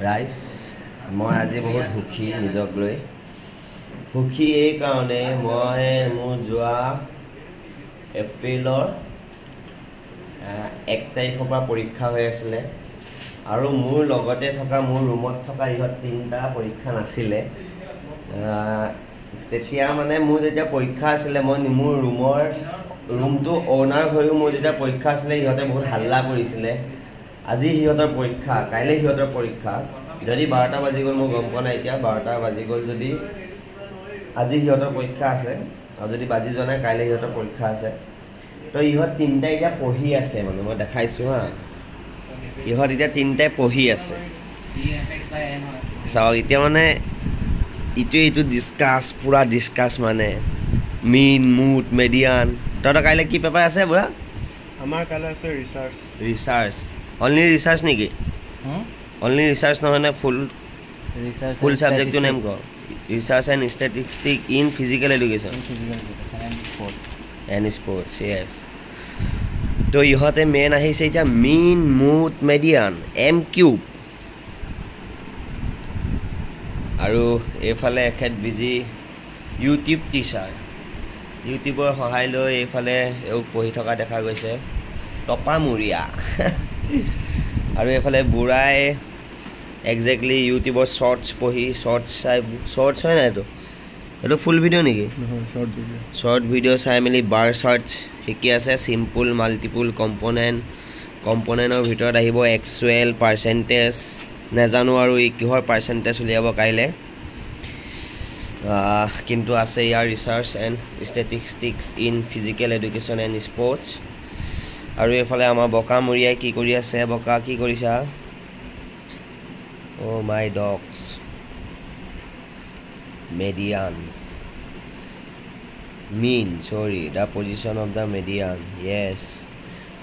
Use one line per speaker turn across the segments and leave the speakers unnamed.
ৰাইজ, মই আজি বহুত সুখী, নিজক লৈ সুখী। এইকাৰণে মই মোৰ যোৱা এপ্ৰিলৰ 1 তাৰিখৰ পৰা পৰীক্ষা হৈ আছিলে আৰু মোৰ লগতে থকা, মোৰ ৰুমত থকা ইহঁত তিনিটা পৰীক্ষা নাছিলে। তেতিয়া মানে মোৰ যেতিয়া পৰীক্ষা আছিলে, মই মোৰ ৰুমটো অ'নাৰ হৈও মোৰ যেতিয়া পৰীক্ষা আছিলে, ইহঁতে বহুত হাল্লা কৰিছিলে। আজি সিহঁতৰ পৰীক্ষা, কাইলৈ সিহঁতৰ পৰীক্ষা। যদি 12টা বাজি গ'ল, মই গম পোৱা নাই এতিয়া 12টা বাজি গ'ল, যদি আজি সিহঁতৰ পৰীক্ষা আছে আৰু যদি বাজি যোৱা নাই, কাইলৈ সিহঁতৰ পৰীক্ষা আছে। তো ইহঁত তিনিটাই এতিয়া পঢ়ি আছে, মানে মই দেখাইছোঁ হা, ইহঁত এতিয়া তিনিটাই পঢ়ি আছে। চাওক এতিয়া মানে ইটোৱে ইটো ডিছকাছ, পূৰা ডিছকাছ, মানে মিন, মুড, মেডিয়ান। তহঁতৰ কাইলৈ কি পেপাৰ আছে বুঢ়া?
আমাৰ কাইলৈ আছে ৰিচাৰ্চ।
ৰিচাৰ্চ, অনলি ৰিচাৰ্চ নেকি? অনলি ৰিচাৰ্চ নহয় নে? ফুল ছাবজেক্টটোৰ নেম ক। Research and statistic in physical education and sports, yes. তো ইহঁতে মেইন আহিছে এতিয়া mean, mode, median, M cube. আৰু এইফালে এখেত বিজি ইউটিউব টিচাৰ, ইউটিউবৰ সহায় লৈ এইফালে এওঁক পঢ়ি থকা দেখা গৈছে, টপামূৰীয়া। আৰু এইফালে বুঢ়াই একজেক্টলি ইউটিউবৰ শ্বৰ্টছ পঢ়ি, শ্বৰ্টছ চাই, শ্বৰ্টছ হয় নাই এইটো? এইটো ফুল ভিডিঅ' নেকি?
Short video'.
শ্বৰ্ট ভিডিঅ' চাই মেলি বাৰ চাৰ্টছ শিকি আছে। চিম্পুল, মাল্টিপুল, কম্পনেণ্ট, কম্পনেণ্টৰ ভিতৰত আহিব একচুৱেল, পাৰ্চেণ্টেজ, নাজানো আৰু ই কিহৰ পাৰ্চেণ্টেজ উলিয়াব কাইলৈ। কিন্তু আছে ইয়াৰ research and statistics in physical education and sports. আৰু এইফালে আমাৰ বকামূৰীয়াই কি কৰি আছে? বকা, কি কৰিছা? অ' মাই dogs, median, mean, sorry, the position of the median, yes.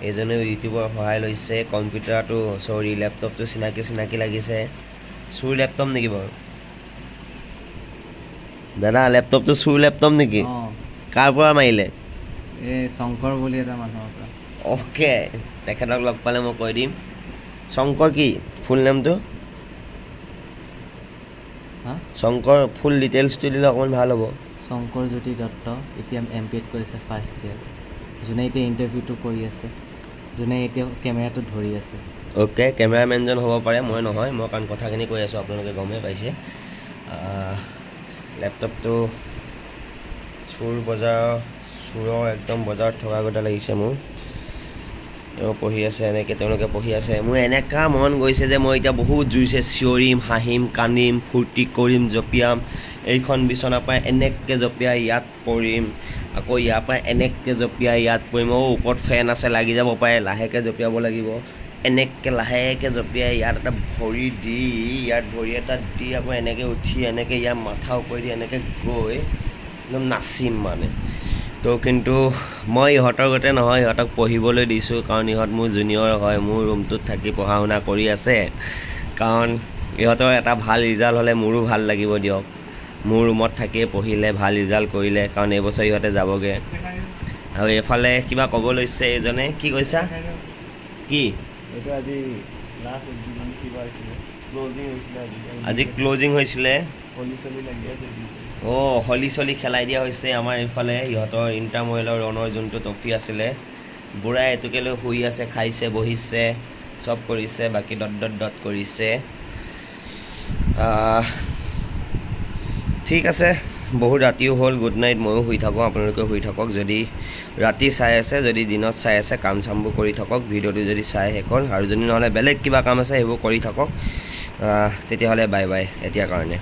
এইজনেও ইউটিউবৰ সহায় লৈছে। কম্পিউটাৰটো, চৰি, লেপটপটো চিনাকি চিনাকি লাগিছে। চুৰ লেপটপ নেকি বাৰু দাদা? লেপটপটো চুৰ লেপটপ নেকি? কাৰ পৰা মাৰিলে?
এই শংকৰ বুলি এটা মানুহৰ পৰা।
অ'কে, তেখেতক লগ পালে মই কৈ দিম। শংকৰ কি ফুল নেমটো? শংকৰ ফুল ডিটেইলছটো দিলে অকণমান ভাল হ'ব।
শংকৰ জ্যোতি দত্ত, এতিয়া এম পি এড কৰিছে ফাৰ্ষ্ট ইয়েৰ। যোনে এতিয়া ইণ্টাৰভিউটো কৰি আছে, যোনে এতিয়া কেমেৰাটো ধৰি আছে।
অ'কে, কেমেৰামেনজন হ'ব পাৰে, মই নহয়। মই কাৰণ কথাখিনি কৈ আছোঁ, আপোনালোকে গমেই পাইছে। লেপটপটো চোৰ বজাৰৰ, চোৰৰ একদম বজাৰত থকা গতে লাগিছে মোৰ। তেওঁ পঢ়ি আছে, এনেকৈ তেওঁলোকে পঢ়ি আছে। মোৰ এনেকুৱা মন গৈছে যে মই এতিয়া বহুত জোৰছে চিঞৰিম, হাঁহিম, কান্দিম, ফূৰ্তি কৰিম, জঁপিয়াম। এইখন বিচনাৰ পৰা এনেকৈ জঁপিয়াই ইয়াত পৰিম, আকৌ ইয়াৰ পৰা এনেকৈ জঁপিয়াই ইয়াত পৰিম। অ', ওপৰত ফেন আছে, লাগি যাব পাৰে, লাহেকৈ জঁপিয়াব লাগিব। এনেকৈ লাহেকৈ জঁপিয়াই ইয়াত এটা ভৰি দি, ইয়াত ভৰি এটা দি, আকৌ এনেকৈ উঠি এনেকৈ ইয়াৰ মাথা ওপৰেদি এনেকৈ গৈ একদম নাচিম মানে। তো কিন্তু মই ইহঁতৰ গতে নহয়, ইহঁতক পঢ়িবলৈ দিছোঁ, কাৰণ ইহঁত মোৰ জুনিয়ৰ হয়, মোৰ ৰুমটোত থাকি পঢ়া শুনা কৰি আছে। কাৰণ ইহঁতৰ এটা ভাল ৰিজাল্ট হ'লে মোৰো ভাল লাগিব দিয়ক, মোৰ ৰুমত থাকিয়ে পঢ়িলে, ভাল ৰিজাল্ট কৰিলে, কাৰণ এইবছৰ ইহঁতে যাবগৈ। আৰু এইফালে কিবা ক'ব লৈছে এইজনে, কি কৈছা? কি আজি ক্লজিং হৈছিলে? অ', হলি চলি খেলাই দিয়া হৈছে আমাৰ এইফালে। ইহঁতৰ ইণ্টাৰময়েলৰ ৰণৰ যোনটো ট্ৰফি আছিলে, বুঢ়াই এইটোকে লৈ শুই আছে, খাইছে, বহিছে, চব কৰিছে, বাকী ডট ডট ডট কৰিছে। ঠিক আছে, বহুত ৰাতিও হ'ল, গুড নাইট। ময়ো শুই থাকোঁ, আপোনালোকেও শুই থাকক। যদি ৰাতি চাই আছে, যদি দিনত চাই আছে, কাম চামবোৰ কৰি থাকক। ভিডিঅ'টো যদি চাই শেষ হ'ল, আৰু যদি নহ'লে বেলেগ কিবা কাম আছে, সেইবোৰ কৰি থাকক। তেতিয়াহ'লে বাই বাই এতিয়াৰ কাৰণে।